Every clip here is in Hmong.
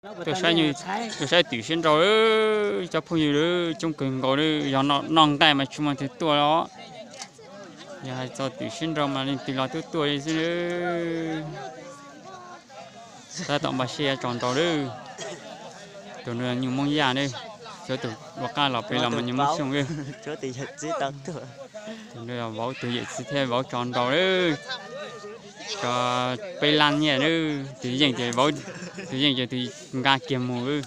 Tuaj saib, tuaj saib twm siab nrau, cov phooj ywg coob kawg nkaus li, yog noj nqaij mas tsis muaj leej twg tuaj os. Yog hais txog twm siab nrau mas leej twg los twb tuaj li xwb. Tab tom npaj siab tso nrau lawm. Tus no nyuj Hmoob Yaj ne, cov tus ua qab los pem los mas nyuj Hmoob Xyooj. Tus no vauv tus yawm txiv thiab vauv tso nrau lawm. Tso peb lab nyiaj lawm, tus yeej ces vauv, tus yeej ces tus nqa kiag mus lawm.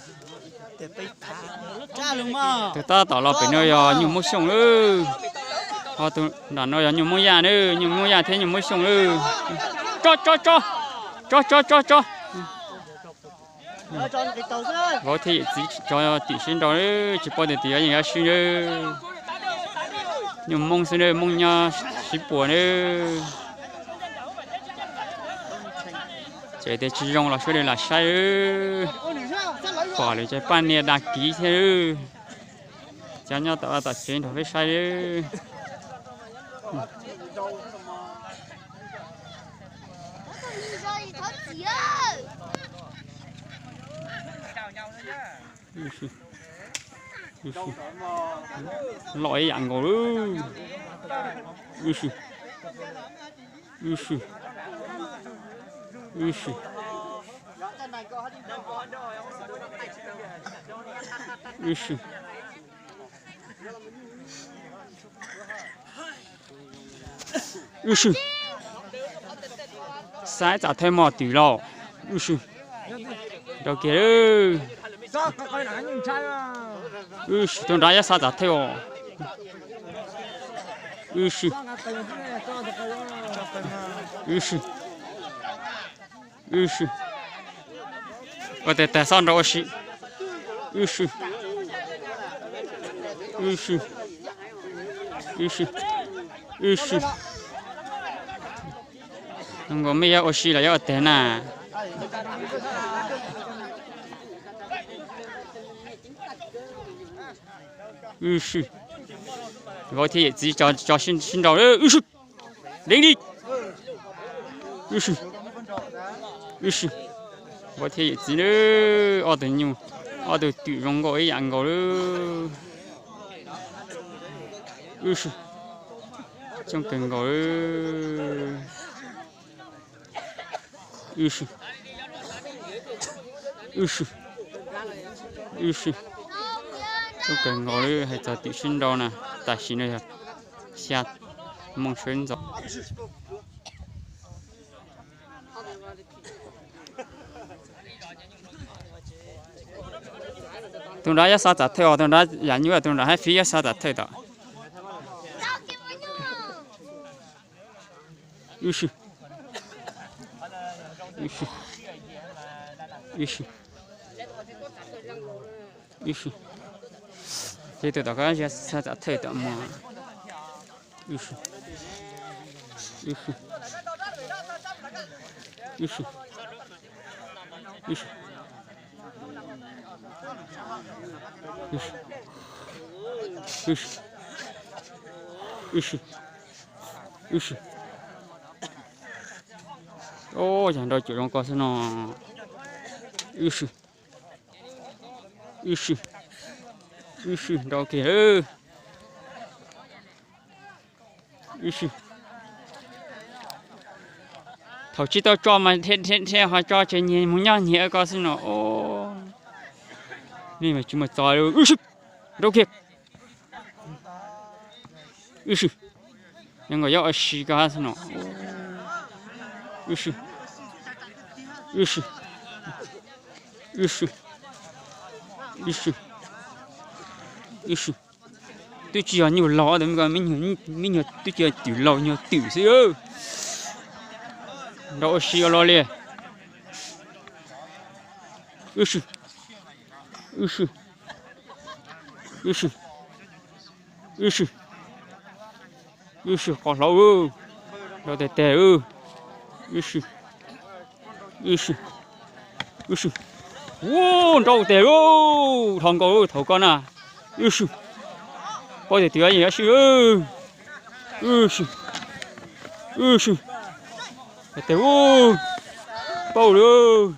Tus tab tom los pem no yog nyuj Hmoob Xyooj lawm. Ho tus nram no yog nyuj Hmoob Yaj na, nyuj Hmoob Yaj thiab nyuj Hmoob Xyooj lawm. Tso, tso, tso, tso, tso, tso, tso. Vauv thiab yawm txiv tso twm siab nrau, tsis paub tias twm yuav yeej yuav swb na. Nyuj Hmoob xwb na, Hmoob nyob sib puas na. Tseem tias tsis zoo los sawv daws lam saib, pom lawm ces pab nias dag kiv thiab. Cov nyob tom vaj tom tsev nrog peb saib. Loj ib yam nkaus lawm. Wb swm, wb swm, wb swm, wb swm. Wb swm. Xav txam thawj mos twm lauj. Wb swm. Nrau kiag. Wb swm, tus nrad yuav xav txam thawj os. Wb swm. Wb swm. Wb swm. Ua tes tag xob nrau ua si. Wb swm. Wb swm. Wb swm. Wb swm. Zoo nkaus mej yuav ua si los yuav ua teg na. Wb swm. Vauv thiab yawm txiv tso sib nrau. Wb swm. Deev li. Wb swm. Wb swm. Vauv thiab yawm txiv na, ob tug nyuj, ob tug twm zoo nkauj ib yam nkaus lawm. Wb swm. Coob kawg nkaus. Wb swm. Wb swm. Wb swm. Coob kawg nkaus li, hais txog twm siab nrau na, tam sim no yog xya moo sawv ntxov. Tus nrad yuav xav txam thawj os, tus nrad yam nyuaj, tus nrad hab fiv yuav xav txam thawj tom. Wb swm. Wb swm. Wb swm. Wb swm. Ces tus tom ko xav txam thawj tom mog. Wb swm. Wb swm. Wb swm. Wb swm. Wb swm. Wb swm. Wb swm. Yog nrau cuam zoo ko xwb no. Wb swm. Wb swm. Wb swm, nrau kiag. Wb swm. Thaum tsis tau tso mas dhia dhia ho tso ces nyias mus nyob nyias ko xwb no. Nej mas tsis muaj txo li. Wb swm, nrau kiag. Wb swm. Zoo nkaus yuav ua si ko xwb no. Wb swm. Wb swm. Wb swm. Wb swm. Wb swm. Twb tsis yog nyuag laug, me nyuag twb tsis yog twm laug, nyuag twm xwb. Nrau ua si ua luaj li. Wb swm. Wb swm. Wb swm. Wb swm. Wb swm qos hlauv. Nrau tes teg. Wb swm. Wb swm. Wb swm. Ua nrau tes dhau nkaus thaum ko na. Wb swm. Paub tias twm yeej yuav swb. Wb swm. Wb swm. Tes ub. Paub lawm.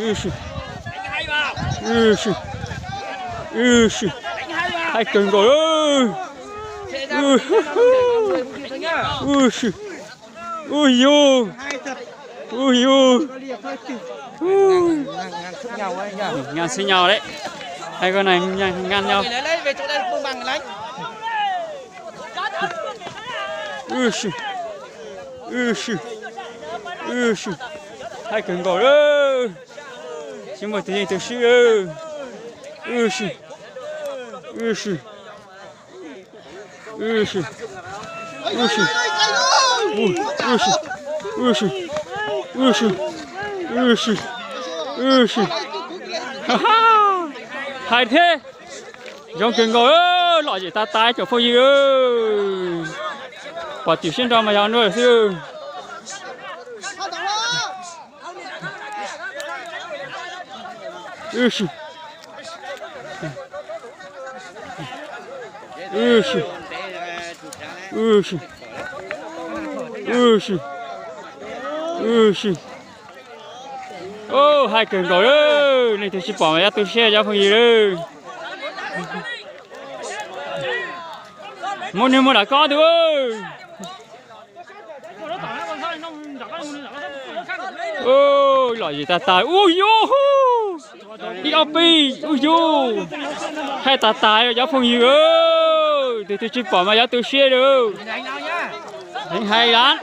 Ub, ub, ub, haib kawg nkaus. Ub, ub, yug, ub, yug, ngan xwb nyaus lawm. Haib koj na, ngan nyaus. Ub, ub, haib kawg nkaus lawm. Tsis muaj tus yeej tus swb lawm. Ub, ub, ub, ub, ub, haib thiab. Zoo kawg nkaus, lom zem tas tas cov phooj ywg. Pom tim siab nrho mas yog nuav xwb. Ub, haib kawg nkaus lawm, leej twg tsis pom mas yuav tu siab cov phooj ywg lawm. Muaj neeg muaj nram koj tus. Lom zem tas tas, ub yug, ib ob peb, ub yug, haib tas tas cov phooj ywg. Tus twg tsis pom mas yuav tu siab lawm. Heev hais lawm.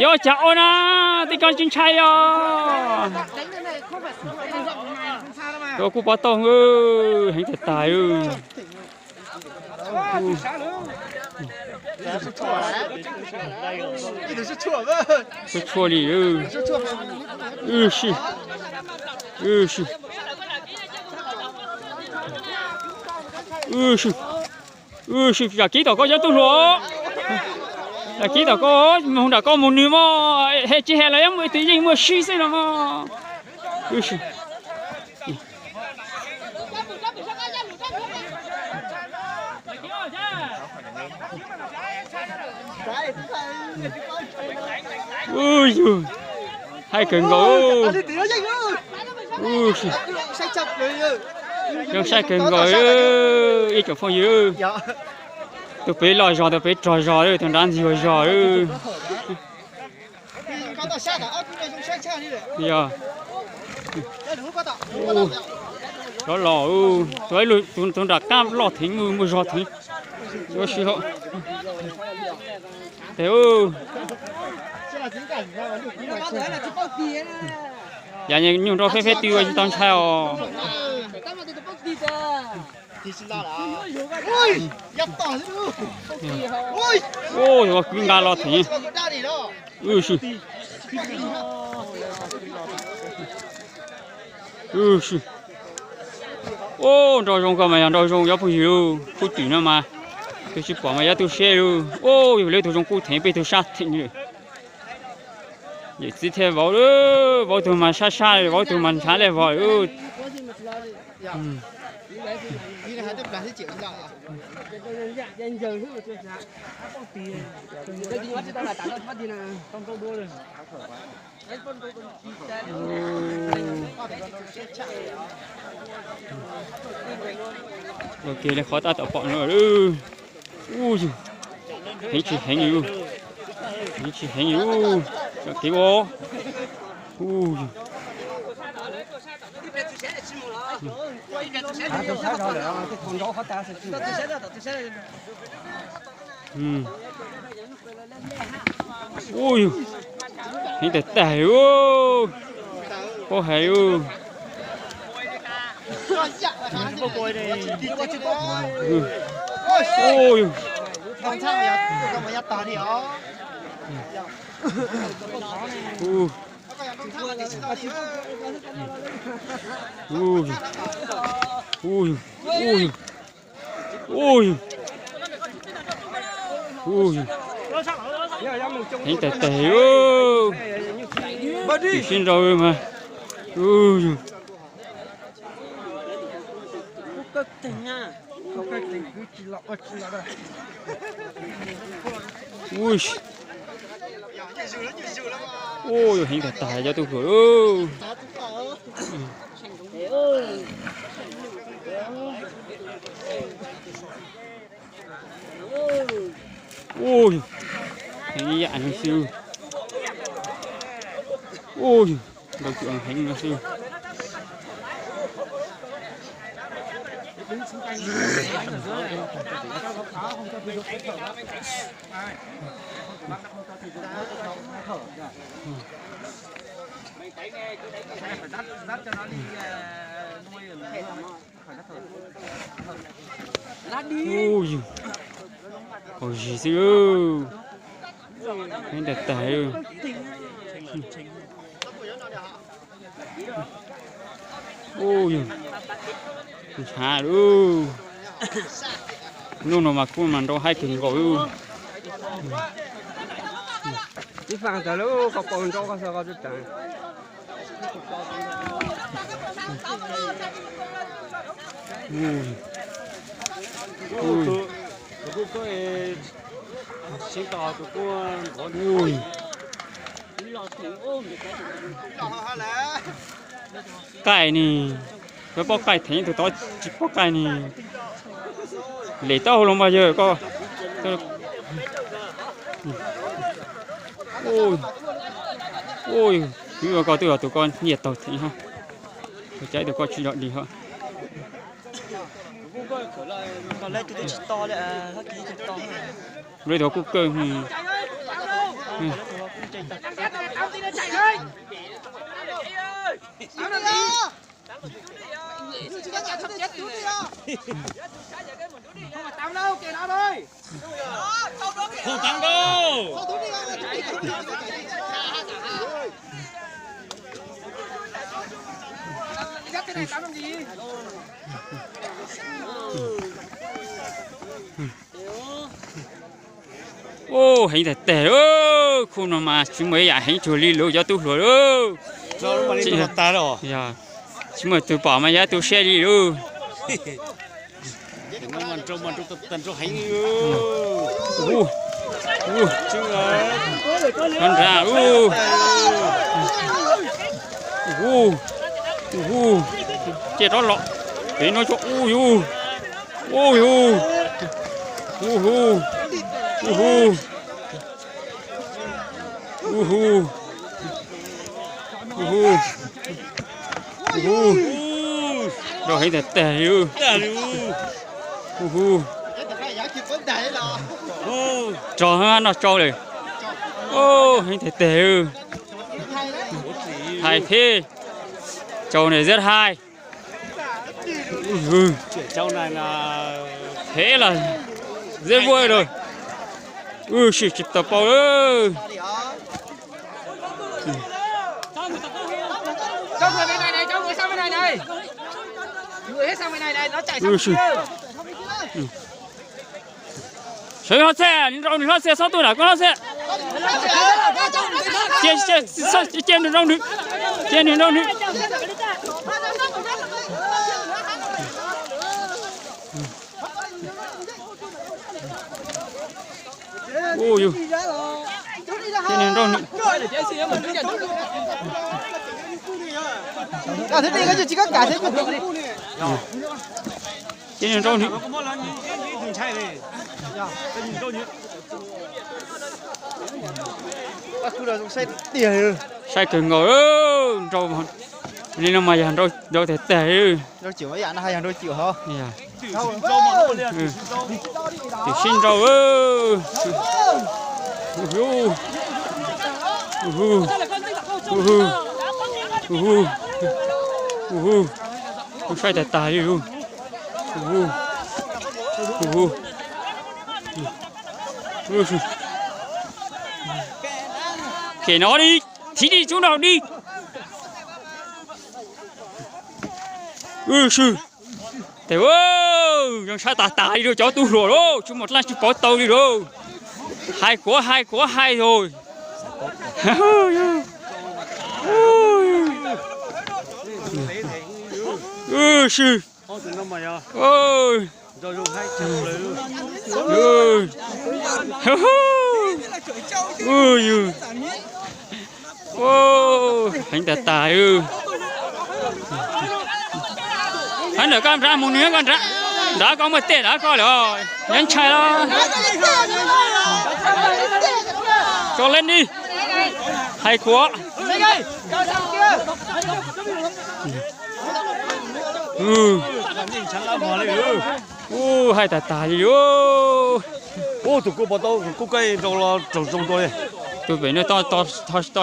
Yuav cas ua na, tij ko tsis ntshai os. Tuav kuj pov tau, heev tas tas. Tshuaj tshuaj li. Ub, ub, ub, tsam kib tom koj cov tub hluas, tsam kib tom koj, mus nram koj mus nws mog, tsis hais los yeej muaj ib tug yeej muaj swb xwb no mog. Ub yug, haib kawg nkaus. Zoo saib kawg nkaus ib tsoom phooj ywg. Tus pem loj zog, tus pem rog zog, tus nrad ntxiag zog. Yog, rov los, tus nram qab loj theev, muaj zog theev. Ua si hauv. Tes, yam nyuj nrau feb feb tw ua tsis tau ntshai os. Ua kwv nqa los theev. Ub, nrau zoo koj mas yog nrau zoo cov phooj ywg, kub twm no mas, tus tsis pom mas yuav tu siab lauj. Ub, yog lawv tug zoo kub theev, peb tug sab theev li. Yawm txiv thiaj vauv, vauv tug mas sab sab, vauv tug mas ntshav liaj vog. Ua ke li qhov tab tom pom no. Ub yug, heev tsis heev li, heev tsis heev li, tsom kev ua. Ub yug. Ub yug, heev tag tag li. Paub hais. Ub yug. Ub, ub, ub, ub, ub, heev tag tag. Tim sib nrau mas. Ub, yus heev tag tag cov tub hluas. Ub, heev ib yam no xwb. Ub, nrau cuam heev no xwb. Ub, yus, haus zis xwb. Heev tag tag. Ub, yus, ntshav lauj. Hnub no mas kuj mas nrau haib kawg nkaus lauj. Ib faam tawm lub qhov paus nrau qhov xav qhov tseem. Qaij ni, koj paub qaij theev tus tod tsis paub qaij ni. Lem taub hau los mas yawg koj. Ub, ub, ua koj twb yog tus koj nyiaj taug theev hab. Tus caib tus koj tsis yog dig hab. Lawv tus kuj kawg. Ub, heev tag tag. Khub no mas tsis muaj ib yam heev tsuag li lawm cov tub hluas lauj. Tsis muaj tus pom mas yog tus siab li lauj. Ub, ub, nrad ub, ub, ub, ciaj rov los, pem no tso ub yus, ub yus, ub hu, ub hu, ub hu, ub hu, ub hu, nrau heev tag tag li. Ub hu, tsau noj tsau lawm. Heev tag tag. Hais thiab, tsau ne zeb hais. Hev lawm, zeb vuaj lawm. Wb sim tsis tau paub lawm. Sawv hlob txhaj, nws nrau nws hlob txhaj, xob tuaj nram koj hlob txhaj. Cia nws nrau nws, cia nws nrau nws. Ub yus, cia nws nrau nws. Cia nws nrau nws. Sai kawg nkaus, nrau li no mas yog nrau tag tag. Tim sib nrau. Hu, hu, hu, sai tag tag li. Hu, hu, hu, hu. Kem no di, thib di tub nrau di. Ub swb, tes, zoo sab tas tas li rau cov tub hluas lauj, tsis muaj dlaab tsi pov tau li lauj. Hais kuv hais kuv hais os. Ub swb. Heev tas tas. Hab ntawm koj nrad mus nws koj nrad, nrad koj muaj tej nrad koj lawm, nyob ntshai los. Tso leej di, hais kuv. Ub, hais tas tas li. Ub, tus kuj pov tau, kuj koj nrau los raug zoo dua li. Tus pem no to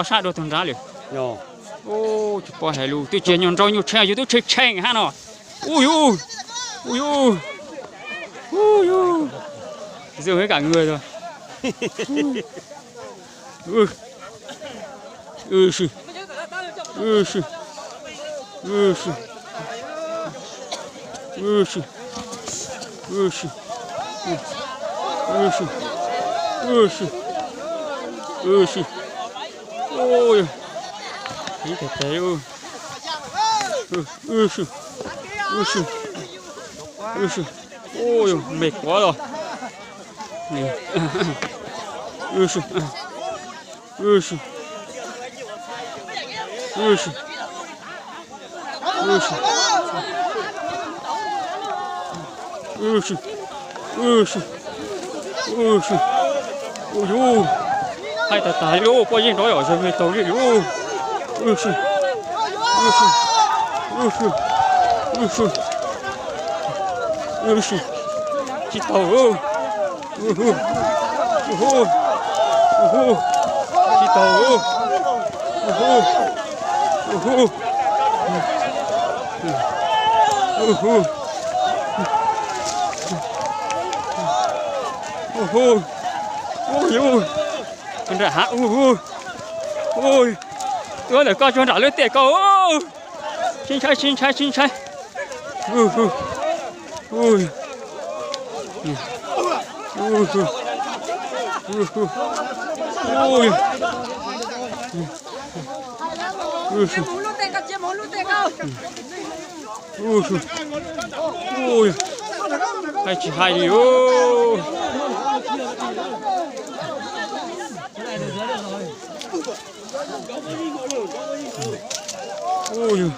sab dua tus nrad lawm. Ub, tsis paub hais lus, twb tsis nyuag nrau nyuag tshee, yus twb tshee tshee hab no. Ub yus, ub yus, ub yus. Zoo heev kam nws. Ub swb, ub swb, ub swb, ub swb, ub swb, ub swb, ub swb. Ub yus, heev tas tas. Ub swb, ub swb, ub swb. Ub yus, me kuav los. Ub swb, ub swb, ub swb, ub swb, ub swb, ub swb, ub swb. Ub yus, hais tas tas li, poj yeej nrov yom, zoo li tau li. Ub swb, ub swb, ub swb, ub swb, ub swb, tsis tau. Ub hu, ub hu, ub hu, tsis tau. Ub hu, ub hu, ub hu, ub hu, ub yus, nram hav. Ub hu, ub, tuaj ntawm koj tsuag nram lub tiaj koj. Sib ntshai, sib ntshai, sib ntshai. Ub hu, ub hu, ub hu, ub hu, ub hu, ub hu, ub, hais tsis hais li. Ub yus,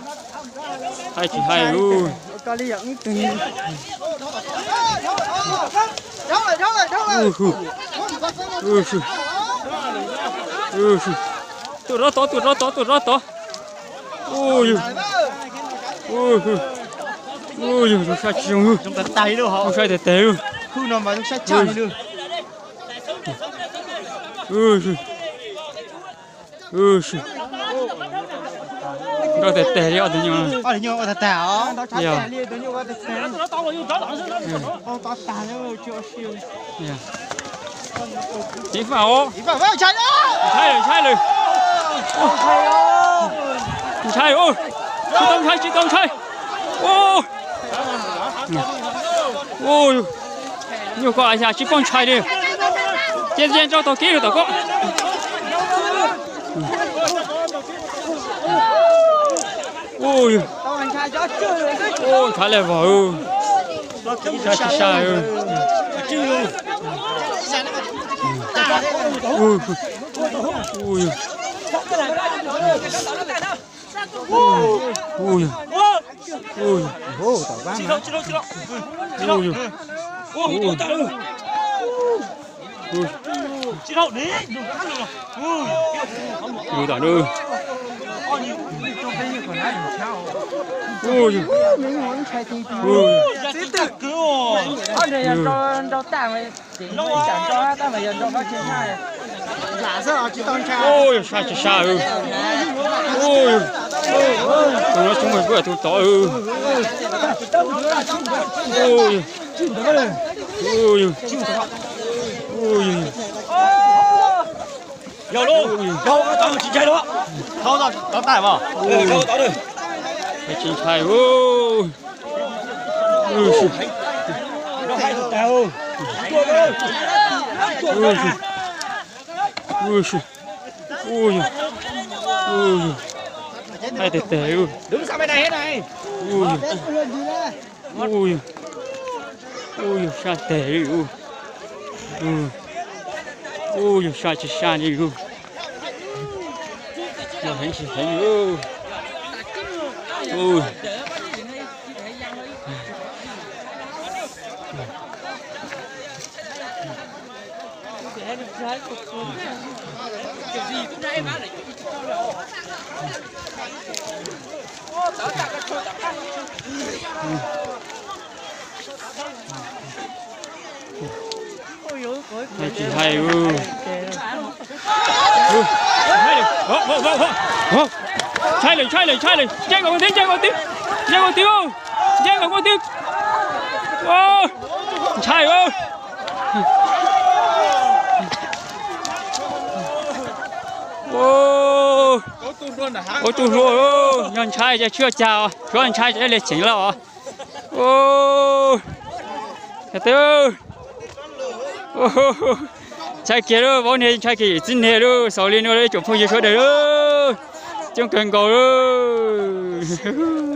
hais tsis hais li. Ub hu, ub hu, ub hu, tuaj rov tod, tuaj rov tod, tuaj rov tod. Ub yus, ub hu, ub yus, zoo sab tsis zoo, zoo sab tes tes. Ub swb, ub swb, nrau tes tes li ob tug nyuj. Yog, txiv faj os, ntshai lawm, ntshai lawm. Ntshai, tsis tau ntshai, tsis tau ntshai. Ub, nyuj koj a xya tsis paub ntshai li. Cia cia nrau tog kib rau tom koj. Ub, ntshai li vog. Sab tsis sab. Ub, tom no. Ub, yog sab tsis sab. Ub, tus no tsis muaj kuj tus tod. Ub, ub, ub, Yog lauj, yog tau tsis ntshai lauj. Tau tau tau tau. Tsis ntshai. Ua yog, ua yog, ua yog, ua yog, haib teg teg. Ua yog, ua yog, ua yog, sab teg li. Ua yog, sab tsis sab li. Yog heev tsis heev. Tsis hais. Ntshai lawm, ntshai lawm, ntshai lawm, nce nkaus koj twb, nce nkaus twb, nce nkaus koj twb, nce nkaus koj twb. Ntshai. Ua tug hlua, yog ntshai ces tsis ua cas, tsuav ntshai ces li cheem lawm os. Ntshai kiag lauj, vauv niag ntshai kiag yawm txiv niag lauj. Xaus li no lauj tsoom phooj ywg sawv daws lauj, coob kawg nkaus lauj.